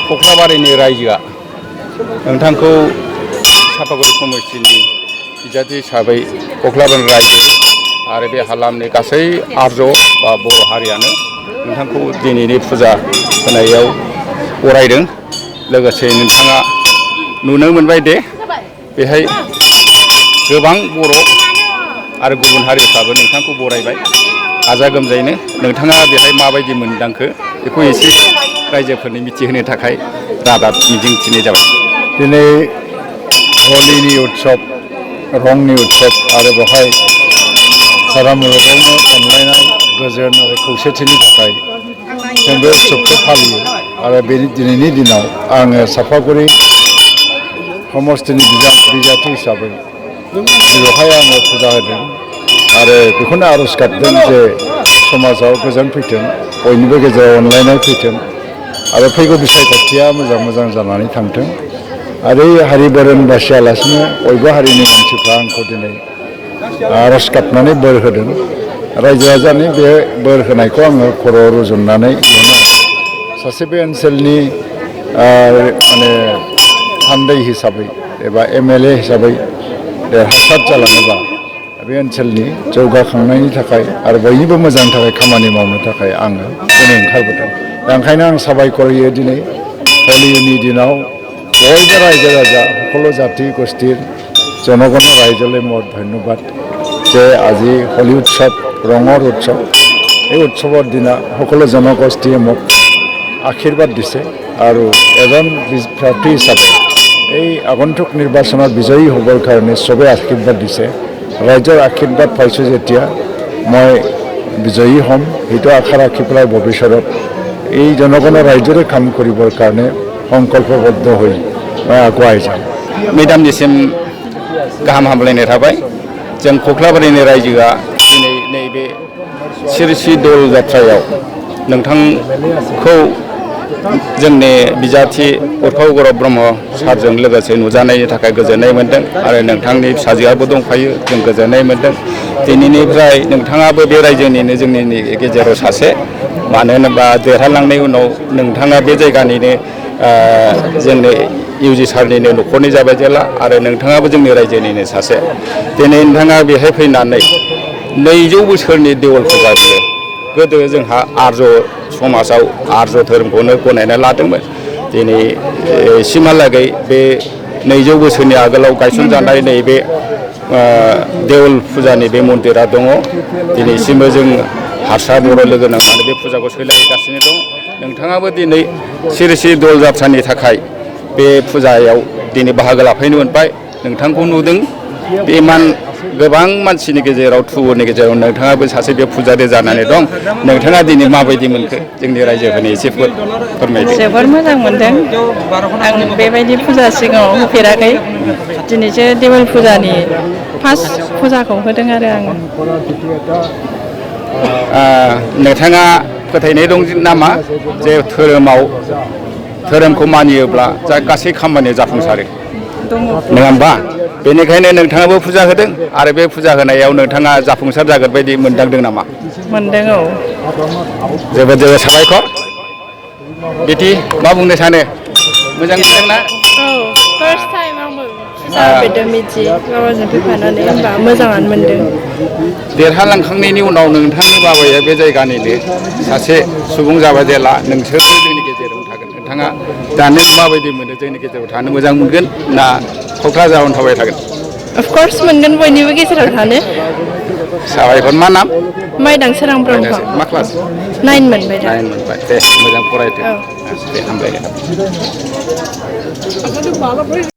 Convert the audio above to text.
कख्लाबारिनि रायजोआ नोंथांखौ सापागुरि समष्टिनि बिजाथि हिसाबै कख्लाबारि रायजो आरो बे हालामनि गासै आर्य बा बर' हारियानो नोंथांखौ दिनैनि फुजा होनायाव बरायदों। लोगोसे नोंथाङा नुनो मोनबाय दे बेहाय गोबां बर' आरो गुबुन हारिफ्राबो नोंथांखौ बरायबाय गाजा गोमजायैनो। नोंथाङा बेहाय माबायदि मोनदांखो बेखौ एसे रायजोफोरनि मिथिहोनो थाखाय रादाब मिजिंथिनाय जाबाय। दिनै हलिनि उत्सव रंनि उत्सव आरो बेवहाय सारा मुलुगावनो अनलायनाय गोजोन आरो खौसेथिनि थाखाय जों बे उत्सवखौ फालियो आरो बे दिनैनि दिनाव आङो सापागुरि समष्टिनि बिजाथि हिसाबै बेवहाय आङो फुजा होदों आरो बेखौनो आर'ज गाबदों जे समाजाव गोजोन फैथों, बयनिबो गेजेराव अनलायनाय फैथों आरो फैगौ बिसायख'थिया मोजां जानानै थांथों। आरो हारि बोरोन बासियालासिनो बयबो हारिनि मानसिफ्रा आंखौ दिनै आर'ज गाबनानै बोर होदों। रायजो राजानि बे बोर होनायखौ आङो खर' रुजुननानै सासे बे ओनसोलनि माने थान्दै हिसाबै एबा MLA हिसाबै देरहासार जालाङोबा बे ओनसोलनि जौगाखांनायनि थाखाय आरो बयनिबो मोजांनि थाखाय खामानि मावनो थाखाय आङो दिनै ओंखारबोदों। दा ओंखायनो आं साबायखर होयो दिनै हलिनि दिनाव बयबो रायजो राजा সকলো জাতি গোষ্ঠীৰ জনগণ ৰাইজলৈ মোৰ ধন্যবাদ যে আজি হলি উৎসৱ ৰঙৰ উৎসৱ। এই উৎসৱৰ দিনা সকলো জনগোষ্ঠীয়ে মোক আশীৰ্বাদ দিছে আৰু এজন প্ৰাৰ্থী হিচাপে এই আগন্তুক নিৰ্বাচনত বিজয়ী হ'বৰ কাৰণে চবে আশীৰ্বাদ দিছে। ৰাইজৰ আশীৰ্বাদ পাইছোঁ যেতিয়া মই বিজয়ী হ'ম সেইটো আশা ৰাখি পেলাই ভৱিষ্যতত এই জনগণৰ ৰাইজৰে কাম কৰিবৰ কাৰণে সংকল্পবদ্ধ হৈ মই আগুৱাই যাম। मेडामनिसिम गाहाम हामलायनाय थाबाय। जों कख्लाबारिनि रायजोआ दिनै नैबे सिरसि दल जात्रायाव नोंथांखौ जोंनि बिजाथि उर्फाव गौरब ब्रह्म सारजों लोगोसे नुजानायनि थाखाय गोजोननाय मोन्दों आरो नोंथांनि फिसाजोआबो दंफायो, जों गोजोननाय मोन्दों। दिनैनिफ्राय नोंथाङाबो बे रायजोनिनो जोंनि गेजेराव सासे, मानो होनोबा देरहालांनायनि उनाव नोंथाङा बे जायगानिनो जोंनि UG सारनिनो न'खरनि जाबाय जेला आरो नोंथाङाबो जोंनि रायजोनिनो सासे। दिनै नोंथाङा बेहाय फैनानै 200 बोसोरनि देवल फुजा बियो गोदो जोंहा आर्य समाजाव आर्य धोरोमखौनो गनायना लादोंमोन। दिनै सिमहालागै बे 200 बोसोरनि आगोलाव गायसनजानाय नैबे देवल फुजानि बे मन्दिरा दङ। दिनैसिमबो जों हारसा बर' लोगो नांनानै बे फुजाखौ सोलिगासिनो दं। नोंथाङाबो दिनै सिरसि दल जात्रानि थाखाय बे फुजायाव दिनै बाहागो लाफैनो मोनबाय। नोंथांखौ नुदों बे गोबां मानसिनि गेजेराव थुबुरनि गेजेराव नोंथाङाबो सासे बे फुजारि जानानै दं। नोंथाङा दिनै माबायदि मोनखो जोंनि रायजोफोरनि एसे फोरमायदो। जोबोर मोजां मोनदों। आं बेबायदि फुजा सिगाङाव होफेराखै, दिनैसो देवल फुजानि फार्स्ट फुजाखौ होदों आरो आङो। नोंथाङा फोथायनाय दं नामा जे धोरोमखौ मानियोब्ला जा गासै खामानिया जाफुंसारो नङा होमबा? बेनिखायनो नोंथाङाबो फुजा होदों आरो बे फुजा होनायाव नोंथाङा जाफुंसार जागोन बायदि मोनदांदों नामा? मोनदों औ। जोबोद साबायखर। बिदि मा बुंनो सानो? मोजां मोनदोंना? औ, फार्स्ट टाइम आंबो फुजा होफेरदों बिदि बाबाजों फैफानानै, होनबा मोजाङानो मोनदों। देरहालांखांनायनि उनाव नोंथांनि बाबाया बे जायगानिनो सासे सुबुं जाबाय जेला नोंसोरबो जोंनि गेजेराव थागोन। नोंथाङा दानो माबायदि मोनो? जोंनि गेजेराव थानो मोजां मोनगोन ना क'क्राझारावनो थाबाय थागोन? अफकर्स मोनगोन बयनिबो गेजेराव थानो। साबायखर। मा नाम? माइदांसोरां ब्रह्म। मा क्लास? 9 मोनबाय दा। 9 मोनबाय। दे मोजां फरायदो। औ। दे हामबायबाय।